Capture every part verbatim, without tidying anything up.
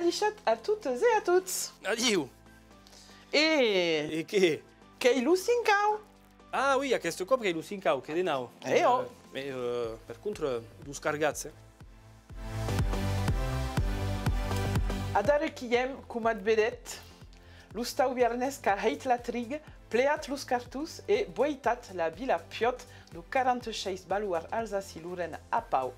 Adishatz a totas e a tots! Adiu! E... E qué? Qu'ei lo cinc au! Ah oui, aqueste còp qu'ei lo cinc au, que de nau. E ò! Eh, mès, euh, per contra, dos cargats, eh. Adara qu'i èm, coma eth vedetz, l'Ostau Biarnés qu'a hèit la triga, pleat los cartons e voeitat la vila piòt deu quaranta-sheis Baluard Alsaci-Lorena a Pau.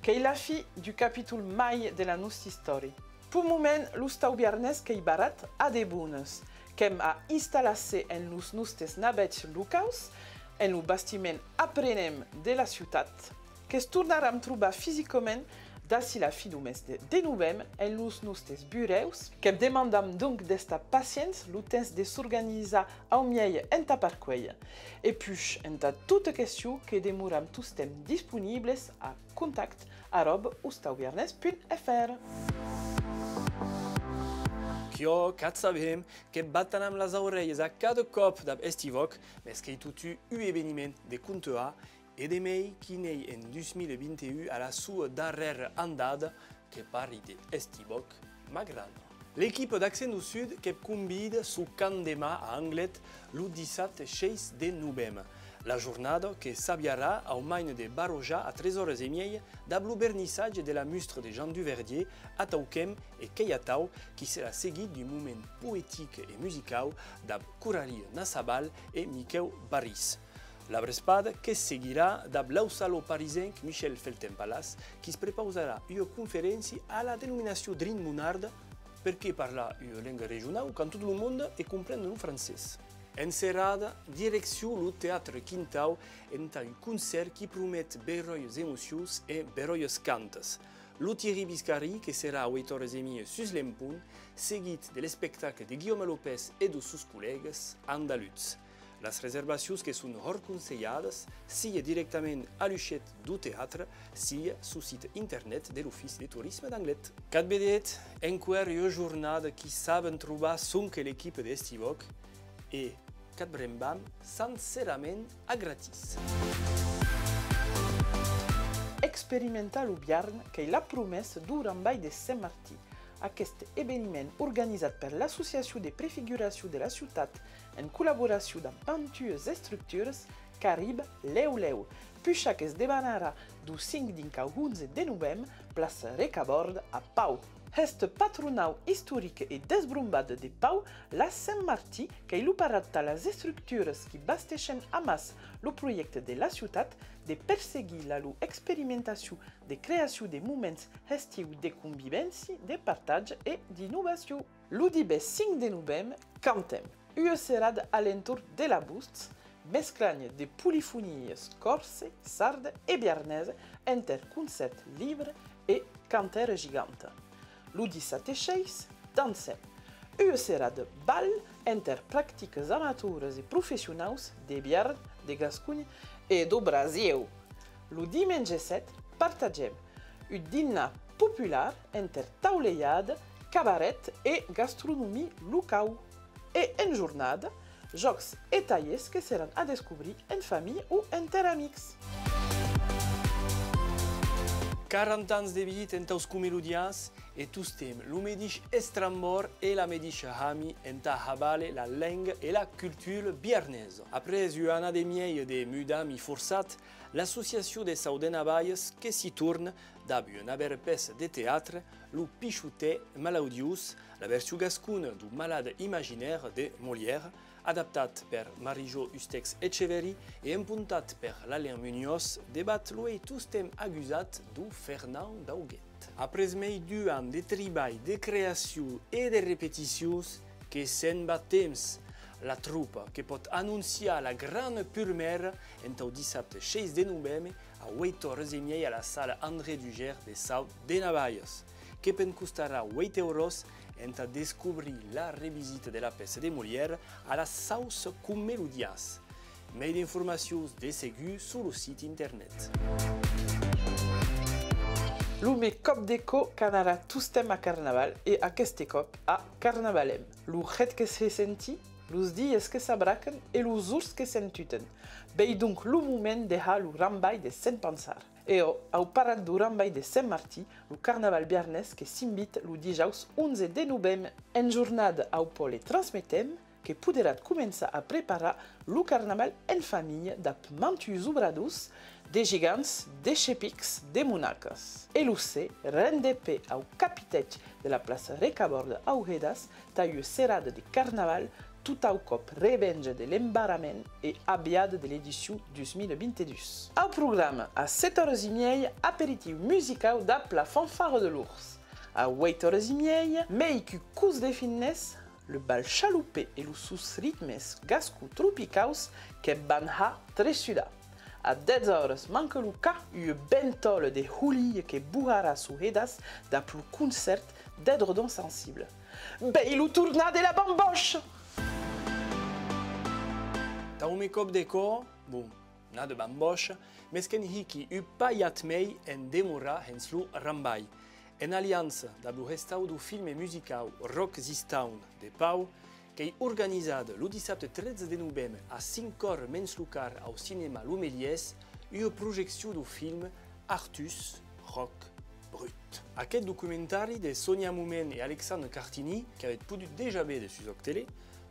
Qu'ei la fin deu capítol mai de la nosta istòria. Peu moment, l'Ostau Biarnés qu'ei barrat a de bonas. Qu'èm a installar-se en los nostes navèths locaus, en lo bastiment Aprenem de la ciutat. Que's tornaram trobar fisicament d'ací la fin deu mes de, de novembre en los nostes burèus. Que'vs demandam donc d'estar pacients lo temps de s'organizar au miei entà parcuélher. E puish, entà tota question, que demoram tostemps disponibles a contact arròba ostaubiarnés punt F R. Quiò, qu'ac sabem, que batanam las aurelhas a cada còp dab Hestiv'Òc, mès qu'ei totun un eveniment de contuar, e de mei qui n'ei en dus mila vint-e-un a la sua darrèra andada, que parli de Hestiv'Òc, m'agrada. L'equipa d'Accent deu Sud que'vs convida suu camp de mar a Anglet lo dissabte sheis de novembre. La jornada que s'aviarà au maine de Barroja a tres oras e mieja dab lo vernissatge de la mustra de Jean Duverdier, Atau qu'èm e qu'ei atau, qui serà seguit d'un moment poetic e musicau dab Coralie Nassaval e Miquèu Barris. La vrespada que seguirà dab l'ausalò parisenc Michel Feltin-Palas, qui's prepausarà ua conferéncia a la denominacion Drin Monarda, perqué parlar ua lenga regionau quand tot lo monde e compren lo francés? En serada, direccion lo Teatre Quintau entà un concèrt qui promet beròias emocions e beròias cantas. Lo Thierry Biscari que serà a ueit oras e mieja sus l'empont, seguit de l'espectacle de Guillaume Lopez e deus sos collègas andaluts. Las reservacions que son hòrt conselhadas, sia dirèctament a l'uchet deu teatre, sia suu site internet de l'Ofici de Torisme d'Anglet. Qu'ac vedetz, enqüèra ua jornada qui saben trobar sonque l'equipa de Hestiv'Òc e qu'ac brembam sancerament a gratis. Experimentar lo Biarn qu'ei la promessa deu rambalh de Sent Martin. Aqueste eveniment organizat per l'Associacion de Prefiguracion de la Ciutat en collaboracion dab vint-e-ues estructuras qu'arriba lèu lèu, puish que's debanarà deu cinc dinc au onze de novembre, plaça Recabòrd a Pau. Hèsta patronau istorica e desbrombada de Pau, la Sent Martin, qu'ei lo parat tà las estructuras qui basteishen amassa lo projècte de la ciutat de perseguir la lor experimentacion de creacion de moments hestius de convivéncia, de partatge e d'innovacion. Lo divés cinc de novembre, Cantem, ua serada a l'entorn de la votz, mesclanha de polifonias còrsa, sarda e biarnesa enter concèrt libre e cantèra giganta. Lo dissabte sheis, Dancem, ua serada bal enter practicas amatauras e professionaus de Biarn, de Gasconha e deu Brasil. Lo dimenge sèt, Partatgem, un dinnar popular enter taulejada, cabaret e gastronomia locau. E en jornada, jòcs e talhèrs que seràn a descobrir en familha o enter amics. Quaranta ans de vita entaus comelodians e tostemps lo medish estrambòrd e la medisha hami entà havaler la lenga e la cultura biarnesa. Après ua annada e mieja de mudami forçat, l'associacion de Sau de Navalhas que s'i torna dab ua navèra pèça de teatre, Lo Pichotèr malaudiós, la version gascona deu Malade imaginaire de Molière, adaptat per Marie-Jo Hustex-Etcheverry e empontat per Laurent Muñoz, debat lo hèit tostemps agusat deu Fernand Dauguet. Après mei d'un an de tribalh, de creacion e de repeticions, que se'n va temps! La tropa que pòt anonciar la grana purmèra entau dissabte sheis de novembre a ueit oras e mieja a la sala André Duger de Sau de Navalhas. Que pe'n costarà ueit euros entà descobrir la revisita de la pèça de Molière a la sauça comelodians. Mei d'informacions de segur suu lo site internet. Lo men còp de còr qu'anarà tostemps a Carnaval e aqueste còp a Carnavalem. Lo hèt que se senti Los dias que s'abracan e los jorns que s'entuten. Vei donc lo moment de har lo rambalh de Sent Pançard. E òc, au parat dau rambalh de Sent Martin, lo carnaval biarnés que s'invita lo dijaus onze de noveme. En jornada au pòle Transmetem, que poderatz començar a preparar lo carnaval en familha dab mantuns obradors, de gigants, de chepics, de monacas. E lo ser, rendetz pè au capitèth de la plaça Recabòrda au Hedas tà ua serada de carnaval tot au còp revenja de l'embarrament e aviada de l'edicion dos mila vint-e-dos. Au programa, a sèt oras e miei, aperitiu musicau dab la Fanfara de l'Ors. A ueit oras e miei, mei qu'un còp de finés, le bal Chaloupe e los sons ritmes gascons tropicaus que van har tressudar. A dètz oras manca lo quart, ua ventòla de holia que boharà suu Hedas dab lo concèrt d'Edredon Sensible. Vei lo tornar de la Bambocha! Tau me còp de còr, bon, nada Bambocha, mes que'n hiqui un palhat mei en demorar hens lo rambalh. En aliança dab lo hestau dau filme musicau Rock This Town de Pau, qu'ei organizada lo dissabte tretze de noveme a cinc oras mens lo quart au cinèma Lo Melièrs ua projeccion dau filme Artus, Rock Brut. Aqueth documentari de Sonia Moment e Alexandre Cartini, qu'avetz podut dejà véder sus Òc Tele,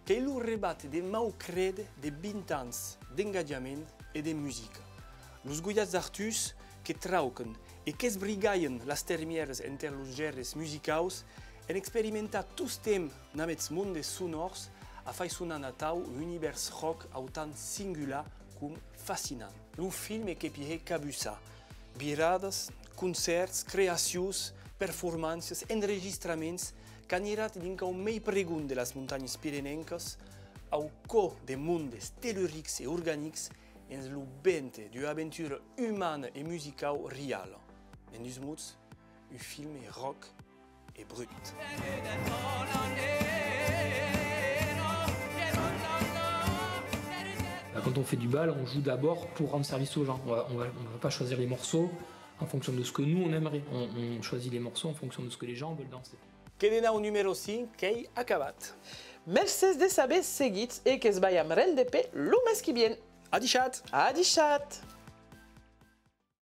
qu'ei lo rebat de mau créder de vint ans d'engatjament e de musica. Los gojats d'Artus que traucan e qu'esbrigalhan las termièras enter los gèneres musicaus, en experimentar tostemps navèths mondes sonòrs, a fach sonar atau un univèrs rock autant singular com fascinant. Lo filme que pihè cabussar. Viradas, concèrts, creacions, performàncias, enregistraments, qu'aniratz dinc au mei pregond de las montanhas pirenencas, au còr de mondes tellurics e organics, hens lo vente d'ua aventura umana e musicau riala. En dus mots, un filme rock e brut. Bah, quand on fait du bal, on joue d'abord pour rendre service aux gens. On va, on va, on va pas choisir les morceaux en fonction de ce que nous on aimerait. On, on choisit les morceaux en fonction de ce que les gens veulent danser. Que de nau numèro cinc qu'ei acabat. Mercés de s'aver seguits e que's balham rende pè lo mes qui vien. Adishatz! Adishatz!